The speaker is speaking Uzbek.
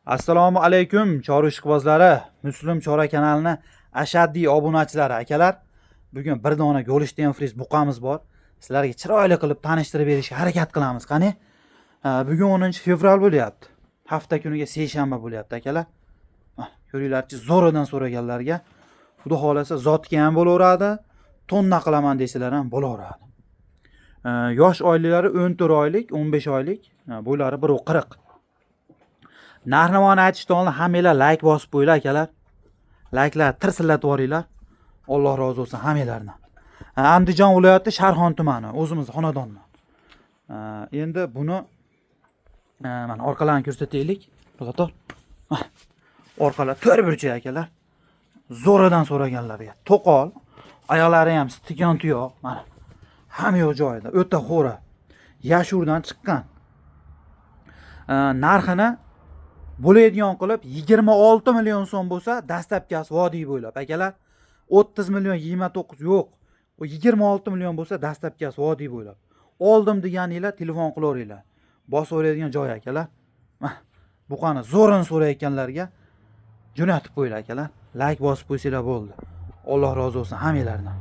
Assalomu alaykum, chorva ishqibozlari, Muslim Chora kanalini ashaddiy obunachilari, akalar. Bugun bir dona Golstein Friz buqamiz bor. Sizlarga chiroyli qilib tanishtirib berishga harakat qilamiz. Qani? Bugun 10 fevral bo'lyapti. Hafta kuniga seshanba bo'lyapti, akalar. Ko'ringlarchi, zo'ridan so'raganlarga Xudo xolasa zotga ham bo'laveradi, tonna qilaman desalar ham bo'laveradi. Yosh oyliklari 14 oylik, 15 oylik, bo'ylari 1.40. Narx-navoni aytishdan oldin hammanglar layk bosib qo'yinglar, akalar. Layklar tirsillatib yuboringlar. Alloh rozi bo'lsin hammanglardan. Andijon viloyati, Sharxon tumani, o'zimiz xonadondan. Endi buni mana orqalarini ko'rsataylik. Qator. Orqalar to'rt burchak, akalar. Zo'ridan so'raganlarga. To'qol, oyoqlari ham stikan tuyoq, mana. Hamma yo'q joyida, o'ta xo'ra. Yashurdan chiqqan. Narxini bo'ladigan qilib 26 million so'm bo'lsa, dastlabkasi vodiy bo'ylab, akalar. 30 million, 29 yo'q. U 26 million bo'lsa, dastlabkasi vodiy bo'ylab. Oldim deganinglar telefon qilaveringlar. Bosib yuboradigan joy, akalar. Mana buqani zo'rini so'rayotganlarga jo'natib qo'yinglar, akalar. Layk bosib qo'ysanglar bo'ldi. Alloh rozi bo'lsin hammanglardan.